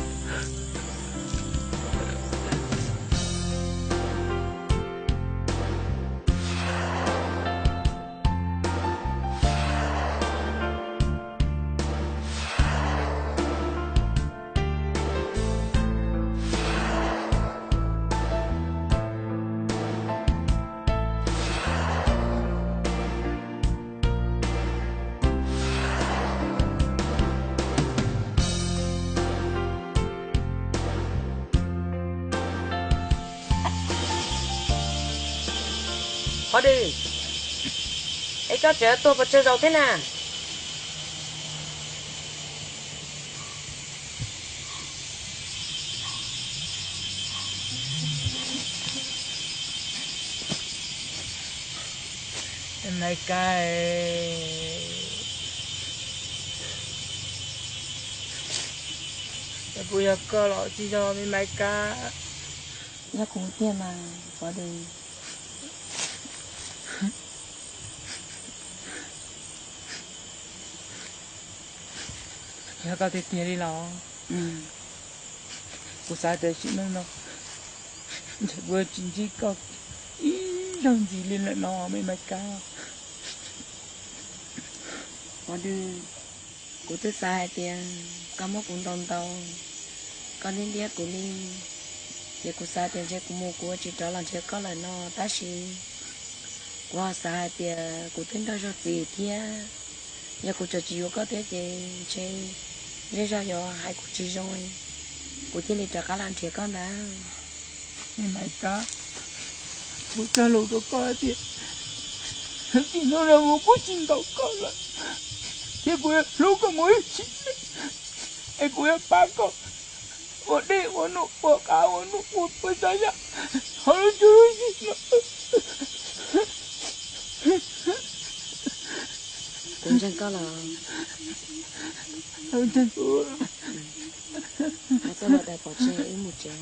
Qhov Dwm, es koj tseem tuag puas tsawg zaus thiab na? Maiv Kab, kuv yog koj los tsis yog me Maiv Kab? Yog kuv tiag mas Qhov Dwm. Yog koj tiag tiag li los? Kuv xav tias sim neej no ntshe kuv tsis ntsib koj ib zaug ntxiv li lawm no me Maiv Kab. Qhov Dwm, kuv twb xav hais tias koj muab kuv ntaus ntaus, koj liab liab kuv li, ces kuv xav tias ntshe kuv mus kuv ua tsis rov los nrhiav koj lawm no, tab sis kuv ho xav hais tias kuv twb nrog zog txiv thiab, yog kuv tseem tsis yuav koj thiab ces ntshe zej zog yuav hais kuv tsis zoo, kuv thiaj li rov qab los nrhiav koj ntawd. Me Maiv Kab, kuv cog lus rau koj tias, txij hnub no mus kuv tsis ntaus koj lawm. Ces kuv yuav hlub koj mus ib txhis, es kuv yuav pab koj ua dej ua num ua qav ua num ua puas tsav yam hauv lub ntuj lub ntsis no. Kuv ntseeg koj lawm. Ntseeg kuv. Hais txog ua daws pov tseg wb mus tsev.